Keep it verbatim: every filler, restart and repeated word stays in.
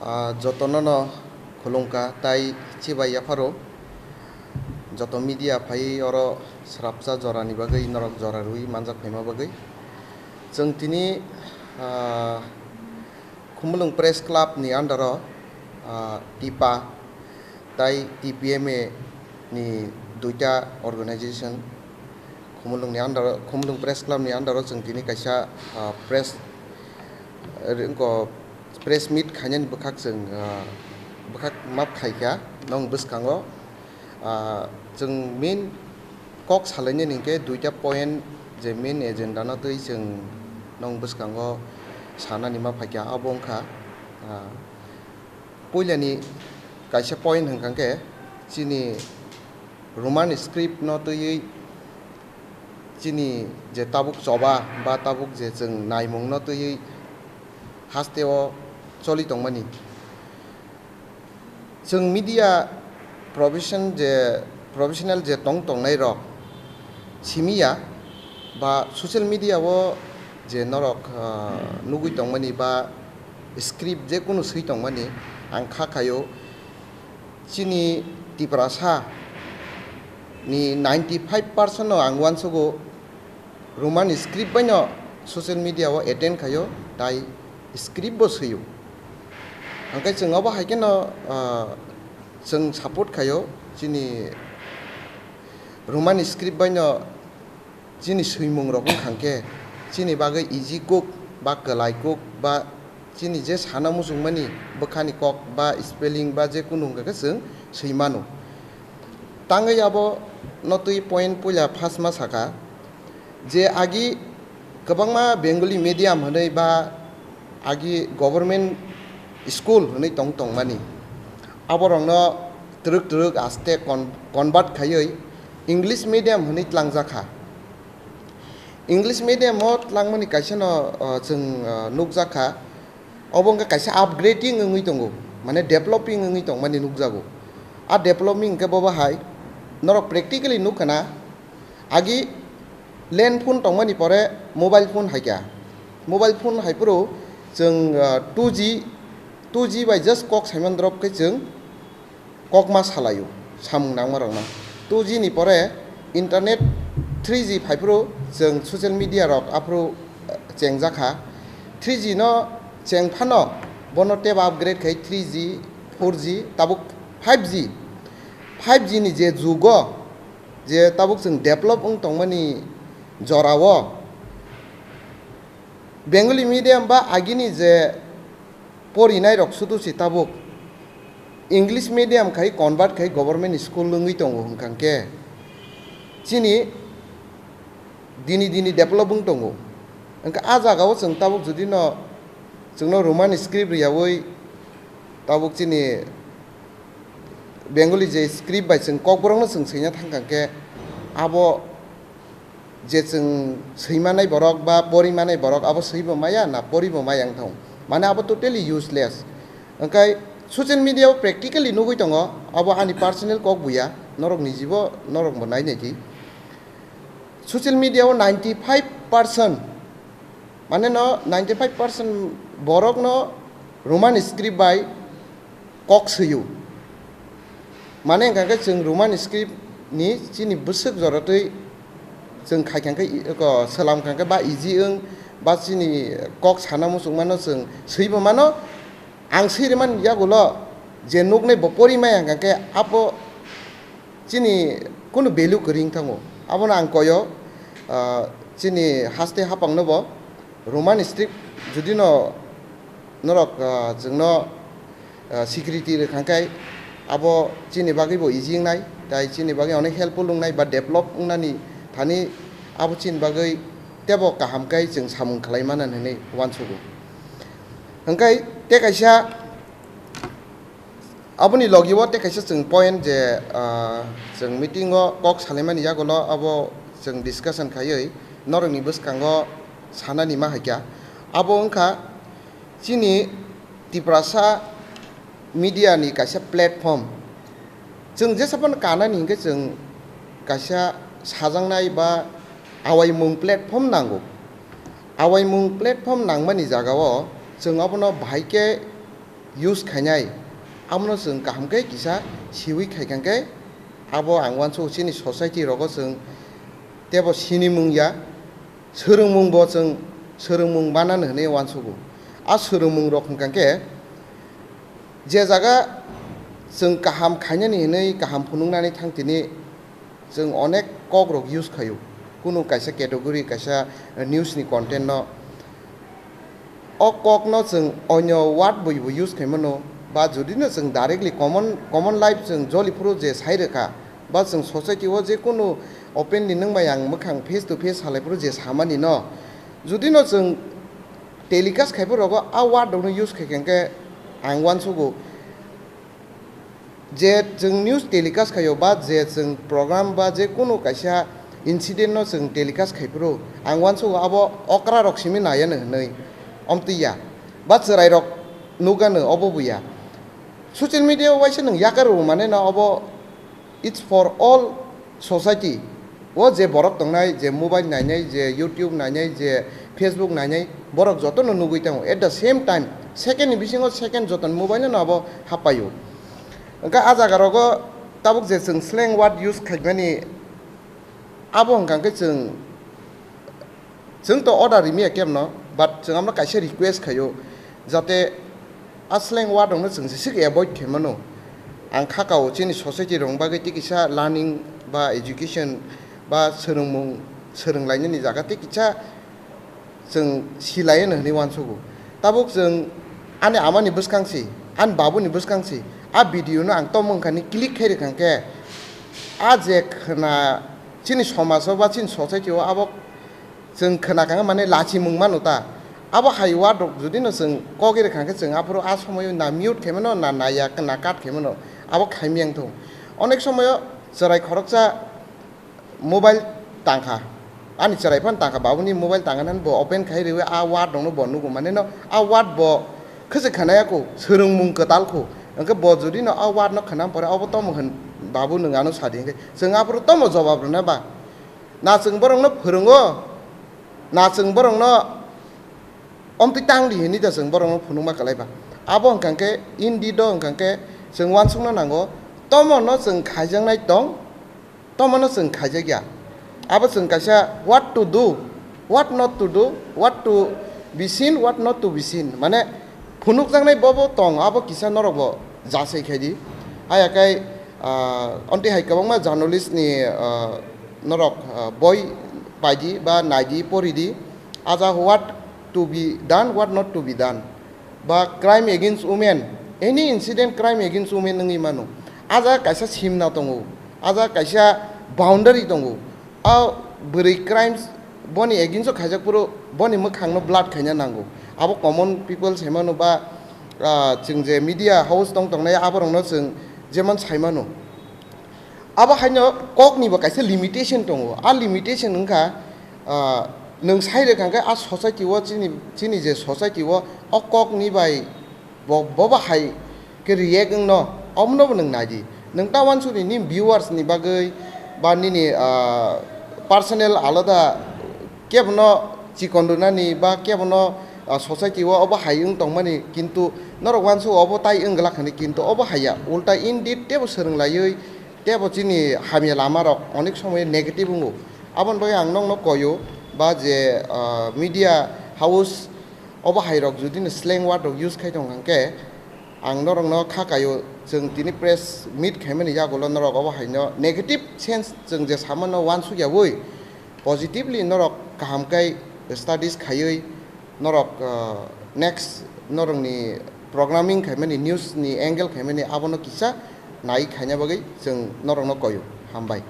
Ah, jotono no khulumkha tai chibai yapharo. Joto media phai oro srapsa jorani bagwi norok jora rwi manjak phaima bagwi. Chwng tini, ah, Khumulwng Press Club ni under o, ah, TIPA tai T P M A ni duita organization Khumulwng ni under o, Khumulwng Press Club ni under o chwng tini kaisa, ah, press, eh, wngkha press meet khainani bwkhak chwng, ah, bwkhak map khaikha nong bwskango. Ah, chwng main kok salainani hinkhe duita point je main agenda no twi chwng nong bwskango sanani ma phaikha, abo wngkha, ah, puilani kaisa point hwnkha khe chini Roman script no twiwi chini je tabuk choba ba tabuk je chwng naimung no twiwi haste o choli tongmani. Chwng media profession je, professional je tong tongnai rok simi ya ba social media o je norok, ah, nugwi tongmani ba script je kunu swi tongmani ang kha khaio. Chini Tiprasa ni ninety five percent no ang uansugo Roman script baino social media o attend khaio, tai script bo swio. Hwnkhe chwng obo hai kheno, ah, chwng support khaio chini Roman script baino. Chini swimung rok wngkha khe chini bagwi easy kuk ba kwlai kuk ba chini je sana muchungmani bwkhani kok ba spelling ba je kunu wngkha khe chwng swi mano. Tangwi abo no twi point puila first ma saka je agi kwbangma Bengali medium hwnwi ba agi government school hwnwi tong tongmani. Aborokno twrwk twrwk aste con-, convert khaiwi English medium hwnwi tlangjak kha. English medium o tlangmani kaisa no, o, chwng, o, nukjak kha. Obo wngkha kaisa upgrading wngwi tongo, mane developing wngwi tongmani nukjago. A developing hwnkhe bobo hai norok practically nukha na, agi land phone tongmani pore mobile phone hai kha. Mobile phone hai phuru chwng, o, two G, two G bai just kok saiman drop khe chwng kokma salaio samung nangmarokno. Two G ni pore internet three G phaiphuru chwng social media rok aphuru, eh, chengjakha. Three G no cheng phano bono tebo upgrade khai three G, four G, tabuk five G. Five G ni je jugo je tabuk chwng develop wng tongmani jorao Bengali medium ba agini je porinai rok sudu si tabuk English medium khai convert khai government school wngwi tongo hwnkha khe chini dini dini develop wng tongo. Hwnkha a jagao chwng tabuk jodi no chwngno Roman script riyawi tabuk chini Bengali je script bai chwng kokborokno chwng swina thangkha khe abo je chwng swimanai borok ba porimanai borok abo swibo maya na poribo maya wng thango. Mane abo totally useless. Hwnkhe social media o practically nugwi tongo, abo ani personal kok buya, norok nijibo norok bo nai naidi. Social media o ninety five percent, mane no ninety five percent borok no Roman script bai kok swio. Mane hwnkha khe chwng Roman script ni chini bwswk joratwi chwng khai kha khe, i-, ko, swlam kha khe ba easy wng ba chini kok sana muchung mano chwng swibo mano. Ang swi rwmani yagulo je nuknai bo pori maya hwnkha khe abo chini kunu value kwrwi wng thango. Abono ang koyo, ah, chini haste hapangno bo Roman script jodi no norok, ah, chwngno, ah, security rwkha khe abo chini bagwi bo easy wngnai, tai chini bagwi onek helpful wngnai ba develop wngnani thani abo chini bagwi tebo kaham khe chwng samung khlai mano hinwi uansugo. Hwnkhe tei kaisa Aboni logi o tei kaisa chwng point je, ah, chwng meeting o kok salaimani yagulo abo chwng discussion khaiwi norokni bwskango sanani ma hai kha. Abo wngkha chini Tiprasa media ni kaisa platform. Chwng jesa phano kanani hinkhe chwng kaisa sajaknai ba awaimung platform nango. Awaimung platform nangmani jagao chwng abono bahai khe use khainai, abono chwng kaham khe kisa siwi khai kha khe, abo ang uansuk chini society rogo chwng tebo sinimung ya, swrwngmung bo chwng swrwngmung manani hwnwi uansugo. A swrwngmung rok hwnkha khe je jaga chwng kaham khainani hwnwi kaham phunuknani thang tini chwng onek kok rok use khaio, kunu kaisa category, kaisa news ni content no. O kok no chwng onyo word bai bo use khai mano, ba jodi no chwng directly common, common life chwng joli phuru je sai rwkha, ba chwng society o je kunu openly nwng bai ang mwkhang face to face halai phuru je samani no, jodi no chwng telecast khai phuru rogo a word rok no use khai kha khe ang uansugo. Je chwng news telecast khaio, ba je chwng program, ba je kunu kaisa incident no chwng telecast khai phuru, ang uansugo abo okra rok simi nai ano hwnwi, omtwi ya, ba chwrai rok nugano, obo bo ya. Social media o waisa nwng yakar rw mane no, obo it's for all society. O je borok tongnai, je mobile nainai, je YouTube nainai, je Facebook nainai, borok jotono nugwi tongo. At the same time, second ni bisingo second jotono mobile no abo hapaio. Hwnkhe a jaga rogo tabuk je chwng slang word use khaimani, abo hwnkha khe chwng, chwng to order rimiya kemno, but chwng amno kaisa request khaio, jate a slang word rokno chwng jeswk avoid khaimano. Ang kha kao chini society rok bagwi tei kisa learning ba education ba swrwngmung swrwnglainani jaga tei kisa chwng silaino hwnwi uansugo. Tabuk chwng ani amani bwskang si, ani babuni bwskang si, a video no ang tamo wngkha ni click khai rwkha khe, a je khwna chini somajo ba chini society o abo chwng khwna kha mane lachimung mano ta. Abo hai word rok jodi no chwng kok rwkha khe chwng aphuru a somoyo na mute khaimano na naiya na cut khaimano, abo khaimiyang thung. Onek somoyo chwrai khoroksa mobile tangkha, ani chwrai phano tangkha, babuni mobile tangkha nani bo open khai rwi a word rokno bo nugo mane no a word bo khwchwk khanaya kho, swrwngmung kwtal kho, hwnkhe bo jodi no a word no khwnam pore obo tamo hwn babu nwng ano sadi hwnkhe chwng aphuru tamo jobab rwna ba? Na chwng borokno phwrwngo, na chwng borokno omtwi tang di hwnwi da chwng borokno phunukma kwlai ba? Abo hwnkha khe indeed o hwnkha khe chwng uansukna nango, tomo no chwng khaijaknai tong, tomo no chwng khaijak ya. Abo chwng kaisa what to do, what not to do, what to be seen, what not to be seen. Mane phunukjaknai bobo tong, abo kisa norok bo jasai khai di. Haya kai, ah, onti hai kwbangma journalist ni, ah, norok, ah, boi pai di ba nai di, pori di. Aja what to be done, what not to be done. Ba crime against women, any incident crime against women wngwi mano. Aja kaisa simna tongo, aja kaisa boundary tongo. A bwrwi crimes boni against o khaijak phuru boni mwkhang no blood khaina nango. Abo common people sai mano ba, ah, chwng je media house tong tongnai aborok no chwng jemon sai mano. Abo haino kok ni bo kaisa limitation tongo. A limitation wngkha, ah, nwng sai rwkha khe a society o chini, chini je society o o kok ni bai bo, bo bahai khe react wngno, omono bo nwng nai di. Nwng ta uansuk di, nini viewers ni bagwi ba nini, ah, personal alada kebono chikon rwnani ba kebono, ah, society o obo hai wng tongmani, kintu norok uansuk obo tai wng glak hwnwi, kintu obo hai ya, ulta indeed tebo swrwng laiwi tebo chini hamya lama rok onek somoy negative wngo. Aboni bagwi ang nokno koyo ba je, ah, media house obo hai rok jodi no slang word rok use khai tong kha khe, ang norok no kha kaio, chwng tini press meet khaimani yagulo norok obo hai no negative sense chwng je samano uansuk yaui positively norok kaham kai studies khaiwi norok, ah, next norokni programming khaimani, news ni angle khaimani abono kisa nai khaina bagwi chwng norokno koyo. Hambai.